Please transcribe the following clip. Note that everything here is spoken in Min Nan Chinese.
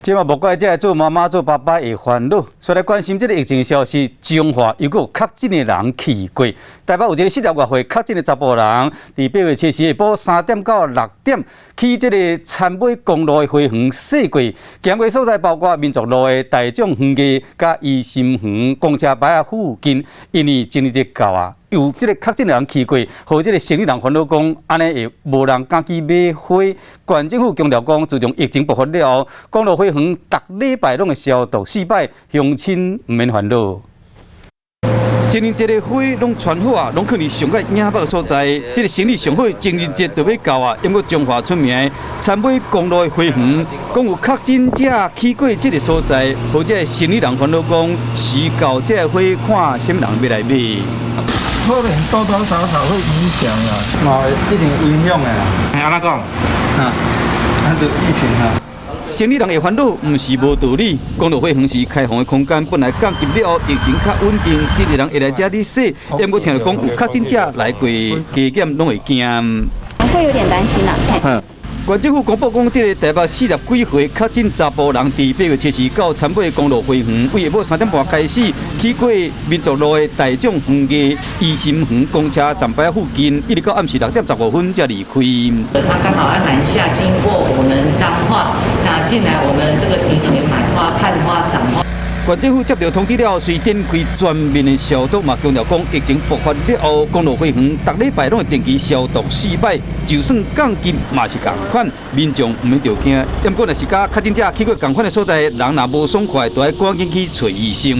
這嘛無怪這个做媽媽做爸爸會煩惱，所以來關心這个疫情消息，彰化又閣有確診的人去過。台北有一个40外歲確診的查埔人，佇8月7日下晡3點到6點，去這个田尾公路的花園踅過，行過所在包括民族路的大眾園藝佮怡心園公車牌仔附近，因為情人節到啊，有這个確診的人去過，予這个生理人煩惱講，按呢會無人敢去買花。縣政府強調講，自從疫情爆發了後，公路花園逐禮拜攏會消毒四擺，鄉親毋免煩惱。情人節的花攏穿好啊，攏囥佇上蓋影目的所在。這个生理上好的情人節就欲到啊，毋過彰化出名的田尾公路的花園，講有確診者去過這个所在，予這个生理人煩惱講，時到這个花看啥物人欲來買。可能多多少少會影響啊。哦，一定影響的啦。按怎講？啊，啊，就疫情啊。生理人會煩惱，毋是無道理。公路花園是開放的空間，本來降級了後，疫情較穩定，這個人會來遮裡踅。毋過聽著講有確診者來過，加減攏會驚。會有點擔心啦。縣政府公布講，這个台北40幾歲確診查埔人，佇8月7日到田尾公路花園，對下晡3點半開始，去過民族路的大眾園藝、怡心園公車站牌附近，一直到暗時6點15分才離開。他剛好要南下經過我們彰化，那進來我們這個庭園買花、看花、賞花。縣政府接到通知了後，隨展開全面的消毒，嘛強調講疫情爆發了後，公路花園逐禮拜攏會定期消毒四擺，就算降級嘛是仝款，民眾毋免著驚。毋過若是佮確診者去過仝款的所在，人若無爽快，就愛趕緊去揣醫生。